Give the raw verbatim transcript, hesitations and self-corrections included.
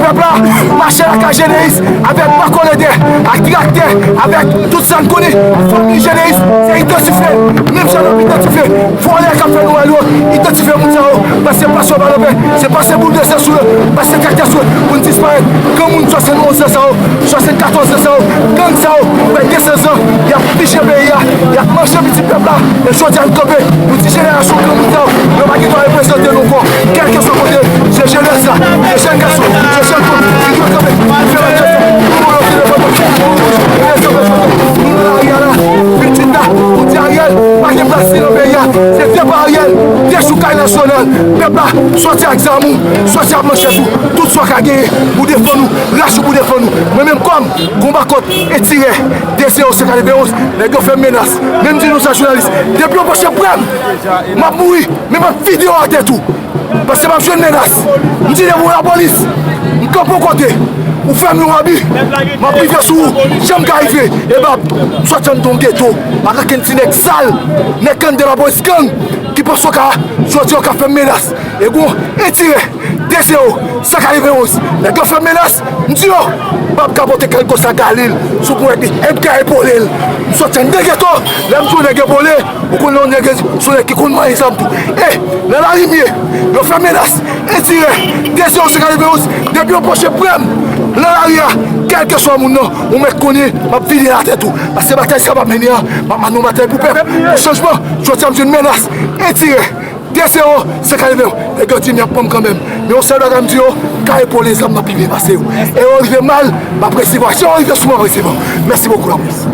Pèp la mache lakay Généus avèk bakolodè, ak traktè, avèk tout sa n konnen. Fanmi Généus se idantifye, menm jan n ap idantifye vòlè k ap fè nou wè yo, idantifye moun sa yo, pase pase yo pa lanpè, se pase boul de san sou yo, pase traktè sou yo, pou n disparèt. Granmoun swasannonz an sa yo, swasannkatorz an sa yo, gang sa yo, fè de san zan, y ap pije peyi a, y ap manje pitit pèp la, e jodi a n kanpe, nou di jenerasyon granmoun sa yo, yo pa gen dwa reprezante nou ankò, kèlkeswa kote, se jenès la, se jèn gason, se jèn fanm, ki dwe kanpe, pou fè la jèn fanm, pou nou nan lari a la, pitit la, pou di Ariel, pa gen plas li nan peyi a, se depa Ariel, dechoukay nasyonal, pèp la, sòti ak zam ou, sòti ak manchèt ou, tout sa w ka genyen, pou defann ou, rach ou pou defann ou, mwen menm kòm, konba kòt, etirè, de zewo san katreven onz, nèg yo fè m menas, men m di nou sa jounalis, depi yo pwoche prè m, m ap mouri, men m ap vide yo atè tou. Paske m ap jwenn menas. M di depi w lapolis, m kanpe w kote. Ou fè m yon abi, m ap rive sou ou. Jan m ka rive, e bab, sòti anndan yon geto, ak ankenn ti nèg sal, nèg k anndan lapolis gang, ki panse w ka, jodi a w ka fè m menas. E gon enterè, de zewo san katreven onz, nèg yo fè m menas, m di yo, bab ka pote kèlkeswa galil, sou ponyèt li, e m ka epole l. M sòti anndan geto, lè m di w nèg epole, Ou konnen yon nèg, se yon nèg ki konn manyen zam tou. E, nan lari m ye, yo fè menas, enterè, de zewo san katreven onz, depi yo pwoche prè m, nan lari a, kèlkeswa moun nan, ou mèt konnen, m ap vide l atè tou. Paske batay sa m ap mennen an, m ap mennen yon batay pou pèp, pou chanjman, jodi a m jwenn menas, enterè, de zewo san katreven onz, nèg yo di m y ap pran m kanmenm. Men yon sèl bagay m di yo, ka epole zam nan pi byen pase yo. E yo rive mal, m ap resevwa. Si yo rive sou mwen, m ap resevwa. Mèsi bokou, laprès.